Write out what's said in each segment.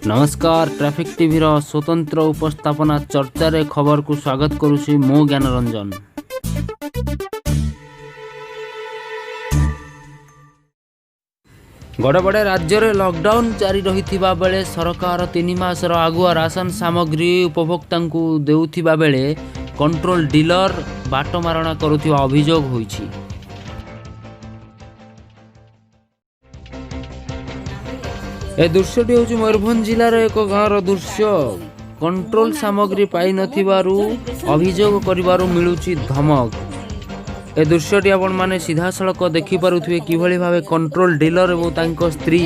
ନମସ୍କାର, ଟ୍ରାଫିକ୍ ଟିଭିର ସ୍ୱତନ୍ତ୍ର ଉପସ୍ଥାପନା ଚର୍ଚ୍ଚାରେ ଖବରକୁ ସ୍ୱାଗତ କରୁଛି ମୁଁ ଜ୍ଞାନରଞ୍ଜନ। ଗଡ଼ବଡ଼େ ରାଜ୍ୟରେ ଲକଡାଉନ୍ ଜାରି ରହିଥିବା ବେଳେ ସରକାର 3 ମାସର ଆଗୁଆ ରାସନ ସାମଗ୍ରୀ ଉପଭୋକ୍ତାଙ୍କୁ ଦେଉଥିବା ବେଳେ କଣ୍ଟ୍ରୋଲ ଡିଲର ବାଟମାରଣା କରୁଥିବା ଅଭିଯୋଗ ହୋଇଛି। ଏ ଦୃଶ୍ୟଟି ହେଉଛି ମୟୂରଭଞ୍ଜ ଜିଲ୍ଲାର ଏକ ଗାଁର ଦୃଶ୍ୟ। କଣ୍ଟ୍ରୋଲ ସାମଗ୍ରୀ ପାଇନଥିବାରୁ ଅଭିଯୋଗ କରିବାରୁ ମିଳୁଛି ଧମକ। ଏ ଦୃଶ୍ୟଟି ଆପଣମାନେ ସିଧାସଳଖ ଦେଖିପାରୁଥିବେ, କିଭଳି ଭାବେ କଣ୍ଟ୍ରୋଲ ଡିଲର ଏବଂ ତାଙ୍କ ସ୍ତ୍ରୀ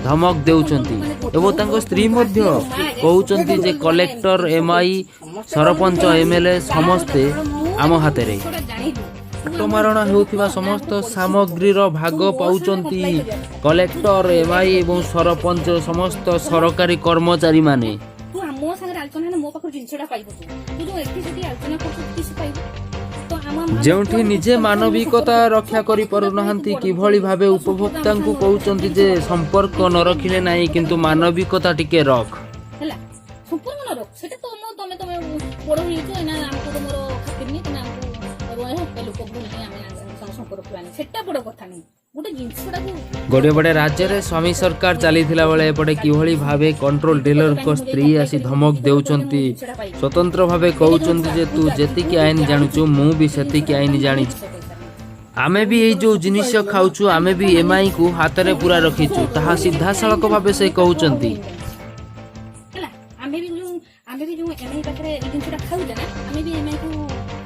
ଧମକ ଦେଉଛନ୍ତି ଏବଂ ତାଙ୍କ ସ୍ତ୍ରୀ ମଧ୍ୟ କହୁଛନ୍ତି ଯେ କଲେକ୍ଟର, ଏମ୍ଆଇ, ସରପଞ୍ଚ, ଏମ୍ଏଲ୍ଏ ସମସ୍ତେ ଆମ ହାତରେ। ବାଟମାରଣା ହେଉଥିବା ସମସ୍ତ ସାମଗ୍ରୀର ଭାଗ ପାଉଛନ୍ତି କଲେକ୍ଟର, ଏମ୍ଆଇ ଏବଂ ସରପଞ୍ଚ, ସମସ୍ତ ସରକାରୀ କର୍ମଚାରୀମାନେ। ତୁ ମୋ ସାଙ୍ଗରେ ଆଲୋଚନା ହେଲେ ମୋ ପାଖରୁ ଜିନିଷଟା ପାଇବୁ। ତୁ ତୁ ଯୋଉ ଏଠି ସେଠି ଆଲୋଚନା କରୁଛୁ, କିଛି ପାଇବୁ ତ ଆମ ଯେଉଁଠି ନିଜେ ମାନବିକତା ରକ୍ଷା କରିପାରୁନାହାନ୍ତି, କିଭଳି ଭାବେ ଉପଭୋକ୍ତାଙ୍କୁ କହୁଛନ୍ତି ଯେ ସମ୍ପର୍କ ନ ରଖିଲେ ନାହିଁ, କିନ୍ତୁ ମାନବିକତା ଟିକେ ରଖ। ହେଲା, ସମ୍ପର୍କ ନ ରଖ, ସେଟା ତମ ତମେ ତମେ ବଡ ହେଇଛୁ ଏଇନା, ଆମକୁ ତମର ଖାତିର ନାହିଁ। ତମେ ଆମକୁ ଏ ଲୋକ ଭୁଲ ନାହିଁ, ଆମେ ସାଙ୍ଗେ ସମ୍ପର୍କ ରଖିବାନି, ସେଟା ବଡ କଥା ନାହିଁ। ଗୋଟେ ଜିନିଷଟାକୁ ଗୋଟିଏ ପଟେ ରାଜ୍ୟରେ ସ୍ୱାମୀ ସରକାର ଚାଲିଥିଲା ବେଳେ ଏପଟେ କିଭଳି ଭାବେ କଣ୍ଟ୍ରୋଲ ଡିଲରଙ୍କ ସ୍ତ୍ରୀ ଆସି ଧମକ ଦେଉଛନ୍ତି। ସ୍ୱତନ୍ତ୍ର ଭାବେ କହୁଛନ୍ତି ଯେ ତୁ ଯେତିକି ଆଇନ ଜାଣୁଛୁ, ମୁଁ ବି ସେତିକି ଆଇନ ଜାଣିଛି। ଆମେ ବି ଏଇ ଯୋଉ ଜିନିଷ ଖାଉଛୁ, ଆମେ ବି ଏମ୍ଆଇ କୁ ହାତରେ ପୁରା ରଖିଛୁ, ତାହା ସିଧାସଳଖ ଭାବେ ସେ କହୁଛନ୍ତି। ହେଲା, ଆମେ ବି ଯୋଉ ଏମ୍ଆଇ ପାଖରେ ଏଇ ଜିନିଷଟା ଖାଉଛେ ନା, ଆମେ ବି ଏମ୍ଆଇ କୁ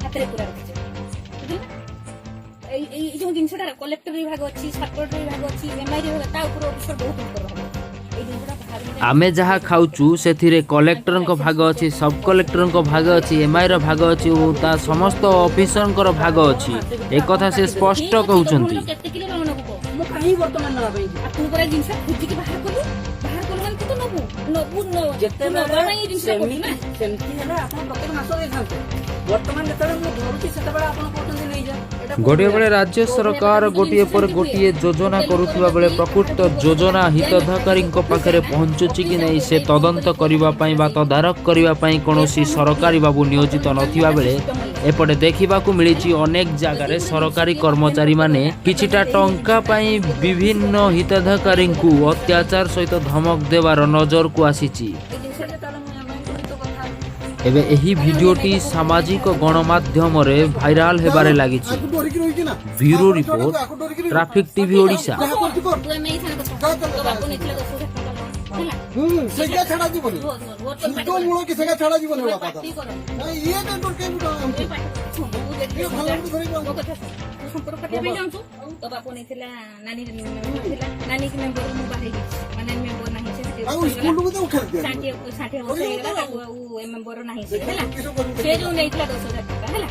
ହାତରେ ପୁରା ରଖିଛେ, ବୁଝିଲେ ନା? ଏଇ ଏଇ ଏଇ ଯୋଉ ଜିନିଷଟା କଲେକ୍ଟର ବିଭାଗ ଅଛି, ସର୍କଲ ବିଭାଗ ଅଛି, ଏମ୍ଆଇ ବିଭାଗ, ତା ଉପରେ ଅଫିସର ବହୁତ ଉପରେ ଭାଗ ଅଛି। ଏଇ ଜିନିଷଟା ବାହାରୁ ଆମେ ଯାହା ଖାଉଛୁ ସେଥିରେ କଲେକ୍ଟରଙ୍କ ଭାଗ ଅଛି, ସବ୍ କଲେକ୍ଟରଙ୍କ ଭାଗ ଅଛି, ଏମ୍ଆଇ ର ଭାଗ ଅଛି ଓ ତା ସମସ୍ତ ଅଫିସରଙ୍କର ଭାଗ ଅଛି। ଏକଥା ସେ ସ୍ପଷ୍ଟ କହୁଛନ୍ତି। କେତେ କିଲୋ ଲୁଣ ନବୁ କହ? ମୁଁ କାହିଁ ବର୍ତ୍ତମାନ ନେବା ପାଇଁ ଯିବି? ଆଉ ତୁ ପରା ଜିନିଷ ଖୋଜିକି ବାହାର କଲୁ। ବାହାର କଲୁ ମାନେ ତୁ ତ ନବୁ ନବୁ ନ- ତୁ ନବା ଯେତେବେଳେ ପାଇଁ ଏଇ ଜିନିଷଟା କରୁଛୁ ନା। ସେମିତି ସେମିତି ହେଲେ ଆପଣ ପ୍ରତ୍ୟେକ ମାସ ଦେଇଥାନ୍ତେ। ବର୍ତ୍ତମାନ ଯେତେବେଳେ ମୁଁ ଧରୁଛି, ସେତେବେଳେ ଆପଣ କହୁଛନ୍ତି ନେଇଯା। ଏଇଟା କୋଉ ଗୋଟିଏ ଭଳିଆ? ବେଳେ ରାଜ୍ୟ ସରକାର ଗୋଟିଏ ପରେ ଗୋଟିଏ ଯୋଜନା କରୁଥିବା ବେଳେ ପ୍ରକୃତ ଯୋଜନା ହିତାଧିକାରୀଙ୍କ ପାଖରେ ପହଞ୍ଚୁଛି କି ନାହିଁ, ସେ ତଦନ୍ତ କରିବା ପାଇଁ ବା ତଦାରଖ କରିବା ପାଇଁ କୌଣସି ସରକାରୀ ବାବୁ ନିୟୋଜିତ ନଥିବା ବେଳେ ଏପଟେ ଦେଖିବାକୁ ମିଳିଛି, ଅନେକ ଜାଗାରେ ସରକାରୀ କର୍ମଚାରୀମାନେ କିଛିଟା ଟଙ୍କା ପାଇଁ ବିଭିନ୍ନ ହିତାଧିକାରୀଙ୍କୁ ଅତ୍ୟାଚାର ସହିତ ଧମକ ଦେବାର ନଜରକୁ ଆସିଛି। ଏଇ ଜିନିଷଟା ତାହେଲେ ମୁଁ ଏମ୍ଆଇ ସହିତ କଥା ହେବି। ଏବେ ଏହି ଭିଡିଓଟି ସାମାଜିକ ଗଣମାଧ୍ୟମରେ ଭାଇରାଲ ହେବାରେ ଲାଗିଛି। Bureau report, traffic TV Odisha. ତୁ ଏମ୍ଆଇ ସାଙ୍ଗେ କଥା। ତୋ ବାବୁ ନେଇଥିଲା 10,000 ଟଙ୍କା ଲୋନ, ହେଲା? ହୁଁ, ସେଗା ଛାଡା ଯିବନି। ରୁହ, ରୁହ, ରୁହ, ତୋର ପାଟି ସୁଦ ମୂଳ କି ସେଗା ଛାଡା ଯିବନି କର। ବାପା। ପାଟି କର। ନାଇଁ, ଇଏ କାଇଁ କେମିତି ଏ ପାଟି କର। ଶୁଣ, ମୁଁ ଯେତିକି ଇଏ ଭଲ ଗୋଟେ ଧରିକି ମୋ କଥା ଶୁଣ। ତୁ ସମ୍ପର୍କ କାଟିବା ପାଇଁ ଚାହୁଁଛୁ। ତୋ ବାପ ନେଇଥିଲା, ନାନୀ ମେମ୍ବର ଥିଲା, ନାନୀ କି ମେମ୍ବର ମୁଁ ବାହା ହେଇଯାଇଛି, ମାନେ ମେମ୍ବର ନାହିଁ ସେ। 60 ଆଉ ବର୍ଷ ହେଇଗଲା। ସ୍କୁଲକୁ ତ ଉଠାଇ ଦିଆ। 60 ବର୍ଷ ହେଇଗଲା ତାକୁ, ଆଉ ଏ ମେମ୍ବର ନାହିଁ ସେ, ହେଲା? କିସ କରିବୁ? ସେ ଯୋଉ ନେଇଥିଲା 10,000 ଟଙ୍କା, ହେଲା?